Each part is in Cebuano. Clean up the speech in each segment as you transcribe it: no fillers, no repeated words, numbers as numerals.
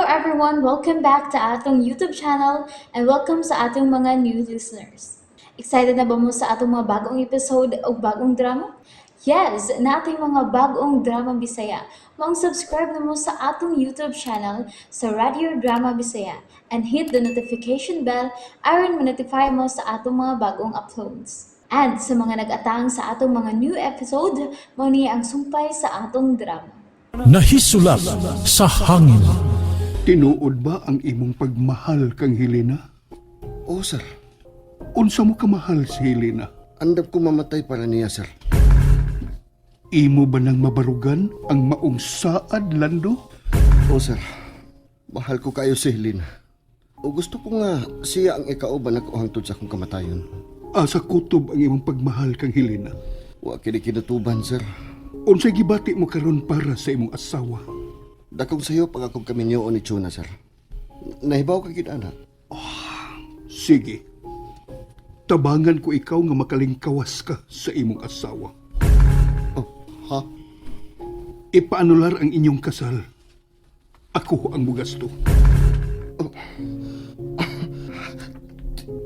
everyone! Welcome back to atong YouTube channel and welcome sa atong mga new listeners. Excited na ba mo sa atong mga bagong episode o bagong drama? Yes, nating mga bagong drama Bisaya. Maong subscribe na mo sa atong YouTube channel sa Radio Drama Bisaya and hit the notification bell aron ma-notify mo sa atong mga bagong uploads. And sa mga nag-atang sa atong mga new episode, mao ni ang sumpay sa atong drama. Nahisulap sa hangin. Tinuod ba ang imong pagmahal kang Helena? Oo, sir. Unsa mo kamahal si Helena? Andam ko mamatay para niya, sir. Imo ba nang mabarugan ang maong saad, Lando? Oo, sir. Mahal ko kayo si Helena. O gusto ko nga siya ang ikauban ako hangtod sa akong kamatayon. Asa kutob ang imong pagmahal kang Helena? Wa kini kinatuban, sir. Unsay gibati mo karon para sa imong asawa? Dakong sayo pag akong kaminyoon ni Chuna, sir. Nahibaw ka gid, ana. Sige. Tabangan ko ikaw nga makalingkawas ka sa imong asawa. Oh, ha? Ipaanular ang inyong kasal. Ako ang mugasto.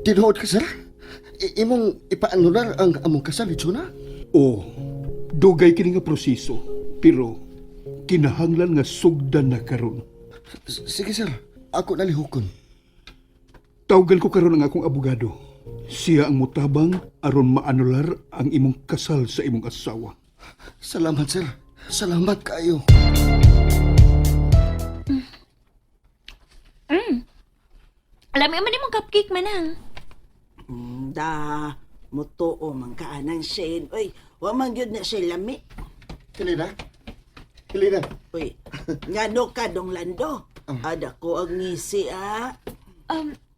Tinuod ka, sir? Imong ipaanular ang among kasal ni Chuna? O, dugay kini nga proseso, pero kinahanglan nga sugdan na karon. Sige, sir. Ako nalihukon. Tawagan ko karon ang akong abogado. Siya ang mutabang aron maanular ang imong kasal sa imong asawa. Salamat, sir. Salamat kayo. Alam mo man imong cupcake manang. Da, mutuo man ka anang Shane. Uy, wa man gyud na siya lami. Helena? Helena? Uy, ngano ka dong Lando? Ada ko ang ngisi ah.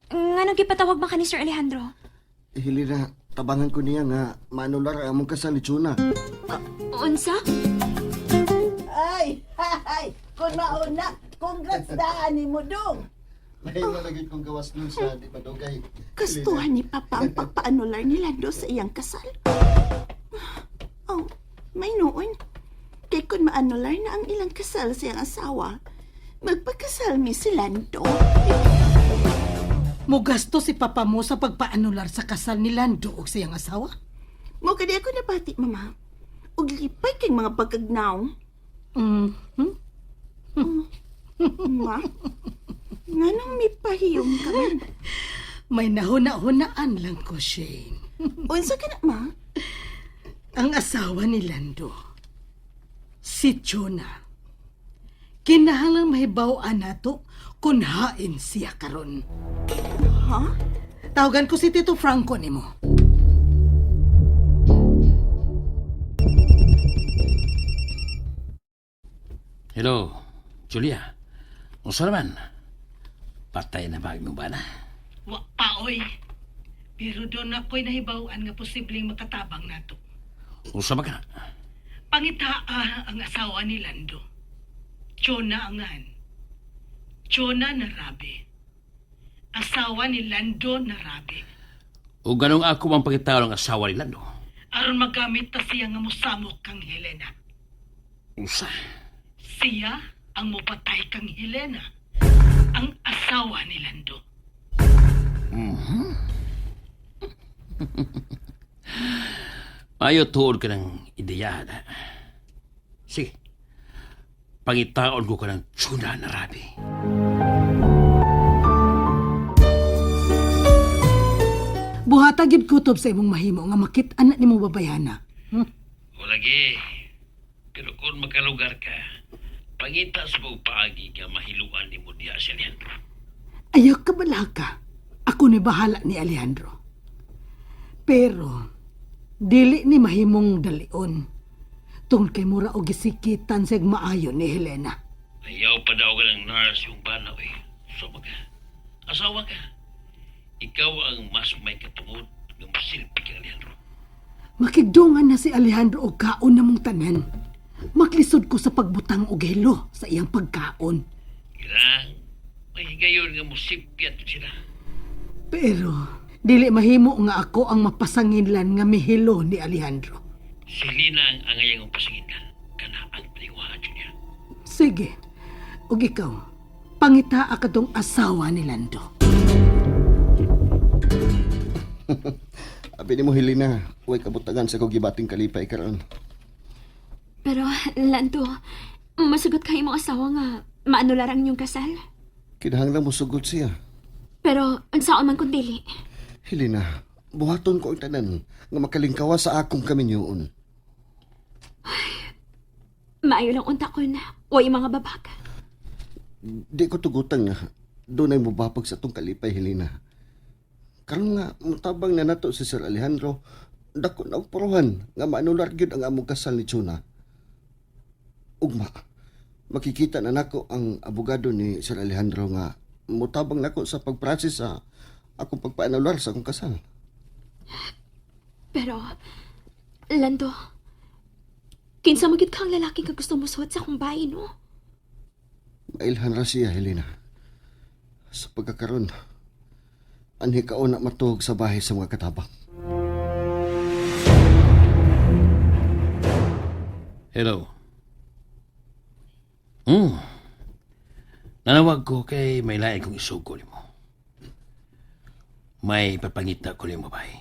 Nganong gipatawag man ka ni Sir Alejandro? Helena, tabangan ko niya nga maanular ang among kasal ni Chuna. Unsa? Ay, ay, kung mauna, congrats daan ni mo dong. Mahimo lagi kong gawas nun sa di padugay. Kastuhan ni Papa ang pagpaanular ni Lando sa iyang kasal. Oh, may noon. Kay kung maanular na ang ilang kasal sa iyang asawa, magpakasal mi si Lando. Mugasto si papa mo sa pagpaanular sa kasal ni Lando og siyang asawa? Mo kadi ako nabati, Mama. Ug lipay kay mga pagkagnaw. Mm. Ma, nganong mipahiyom ka man? May nahuna-hunaan lang ko, Shane. Unsa ka na, Ma? Ang asawa ni Lando, si Chona. Kinahanglang mahibaw-an nato kung hain siya karon. Ha? Tawagan ko si Tito Franco nimo. Hello, Julia. Unsa naman? Patay na ba ang imong bana? Wa pa, oy. Pero doon ako'y nahibaw-an nga posibleng makatabang nato. Unsa ba ka? Pangitaa ang asawa ni Lando. Chona angan. Chona Narabe. Asawa ni Lando Narabe. O ganong ako ang pagkatao ng asawa ni Lando? Aron magamit ta siya nga mosamok kang Helena. Unsa? Siya ang mopatay kang Helena. Ang asawa ni Lando. Ayo tuod ka ng ideya na. Sige. Pangitaon ko ka ng tsuna na rabi. Buhata gid kutob sa imong mahimo nga makit-an na nimo babayana. O lagi, pero kung makalugar ka, pangita sa mga paagi ka mahiluan ni mo diya si Alejandro. Ayaw ka balaka. Ako ni bahala ni Alejandro. Pero, dili ni mahimong dalion. Tungkol kay mura og gisikitan sa maayo ni Helena. Ayaw pa daw ka ng nurse yung banaw eh. So ka. Asawa ka. Ikaw ang mas may katungod nga masilpi kang Alejandro. Makigdungan na si Alejandro og kaon na mong tanan. Maklisod ko sa pagbutang og hilo sa iyang pagkaon. Ilang, may higayon nga musipyat sila. Pero, dili mahimo nga ako ang mapasanginlan nga mihilo ni Alejandro. Si Lina ang angayang ang pasanginlan. Kana ang paninguhaan niya. Sige, ug ikaw, Pangita katong asawa ni Lando. Abi nimo Helena, way kabutagan sa kog gibating kalipay karon. Pero, Lando, masugot kay imong asawa nga maanular ang inyong kasal. Kinahanglan mo sugot siya. Pero, unsaon man kung dili. Helena, buhaton ko ang tanan nga makalingkawa sa akong kaminyoon. Maayo lang unta ko na way mga babag. Di ko tugutan nga dunay mobapag sa atong kalipay, Helena. Karon nga mutabang na nato si Sir Alejandro, dako na og puruhan nga maanular gyud ang among kasal ni Chuna. Ugma, makikita na nako ang abogado ni Sir Alejandro nga mutabang nako sa pagprocess sa akong pagpaanular sa akong kasal. Pero, Lando, kinsa magid ka ang lalaki nga gusto mo suot sa akong bahay, no? Mailhan ra siya, Helena. Sa pagkakaron, anhi kaon na matuog sa bahay sa mga katabang. Hello. Nanawag ko kay may lain kong isugo nimo. May papangita ko nimo babae.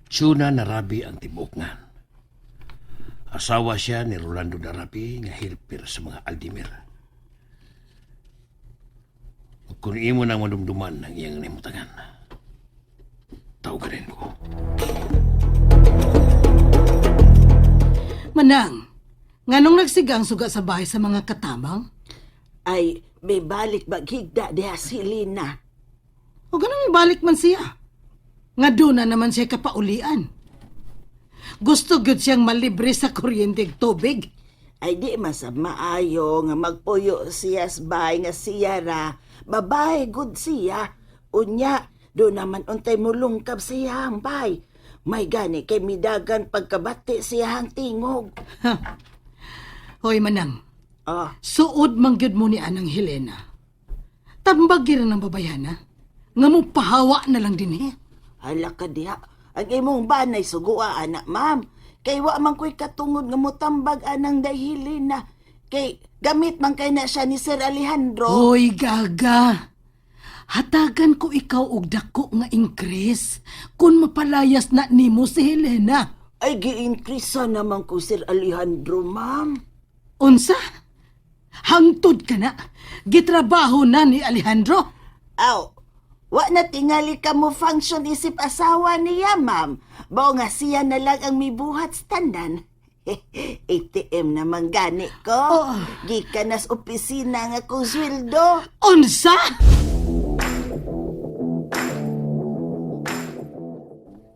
Tsuna Narabi ang tibuok ngan. Asawa siya ni Rolando Narabi nga helper sa mga Aldimir. Ug kung imo nang madumduman ang iyang nimutangan, tawagan ko. Manang, nganong nagsigang suga sa bahay sa mga katabang? Ay, may balik maghigda diha si Helena. O ganun ibalik man siya. Nga doon na naman siya kapaulian. Gusto gyud siyang malibre sa kuryente ug tubig. Ay di man sa maayo nga magpuyo siya sa bahay nga siya ra. Babae gud siya. Unya, do naman untay mulungkab siya ang bay. May gani kay midagan pagkabati siya ang tingog. Hoy Manang, Ah, suod man gyud mo ni Anang Helena. Tambag gira ng babayana. Nga mo pahawa na lang din eh. hala ka diha. Ang imong banay sugua anak ma'am. Kay wa man ko'y katungod nga motambag anang dahilin na. Kay gamit man kay na siya ni Sir Alejandro. Hoy gaga. Hatagan ko ikaw og dako nga increase kung mapalayas na nimo si Helena. Ay gi-increase naman ko Sir Alejandro ma'am. Unsa? Hangtod ka na. Gitrabaho na ni Alejandro. Aw, wa na tingali ka mo function isip asawa niya, ma'am. Bao nga siya na lang ang mibuhat sa tanan. ATM naman gani ko. Oh. Gikan nas opisina nga kong sweldo. Unsa?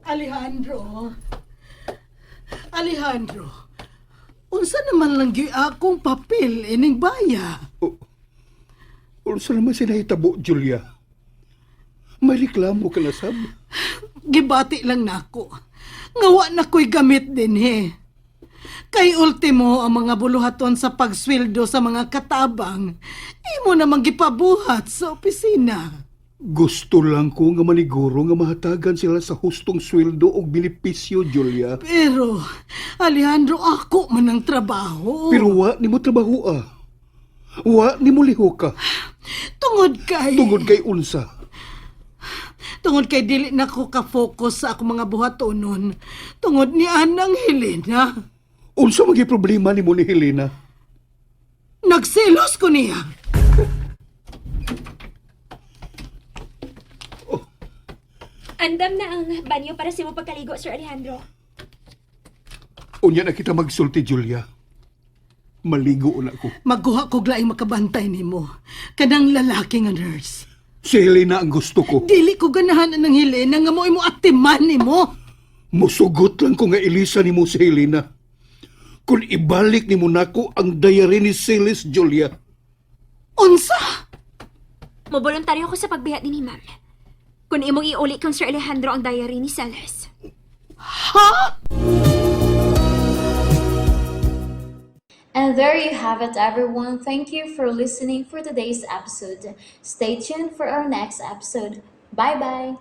Alejandro. Alejandro. Unsa naman lang gyud akong papel ining baya? Unsa naman sinahitabo, Julia? May reklamo ka na, sab. Gibati lang nako. Nga wa na ko'y gamit din he. Kay ultimo ang mga buluhaton sa pagsweldo sa mga katabang, imo namang gipabuhat sa opisina. Gusto lang ko nga maniguro nga mahatagan sila sa hustong sweldo og benepisyo, Julia. Pero, Alejandro, ako man ang trabaho. Pero wa nimo trabaho ah. Wa nimo lihok ka. Tungod kay... Tungod kay unsa. Tungod kay dili na ko ka-focus sa akong mga buhatonon. Tungod ni Anang Helena. Unsa magi problema nimo ni Helena? Nagselos ko niya. Andam na ang banyo para sa imo pagkaligo, Sir Alejandro. Unya na kita magsulti, Julia. Maligo na ko. Magguha ko laing makabantay nimo. Kanang lalaki nga nurse. Si Helena ang gusto ko. Dili ko ganahan ang Helena nga mo imo atiman nimo. Musugot lang ko nga Elisa nimo si Helena. Kung ibalik nimo nako ang diary ni Celis, Julia. Unsa? Moboluntaryo ko sa pagbihat din ni ma'am. Kung imong iuli kang Sir Alejandro ang diary ni Celes. Ha? And there you have it, everyone. Thank you for listening for today's episode. Stay tuned for our next episode. Bye bye.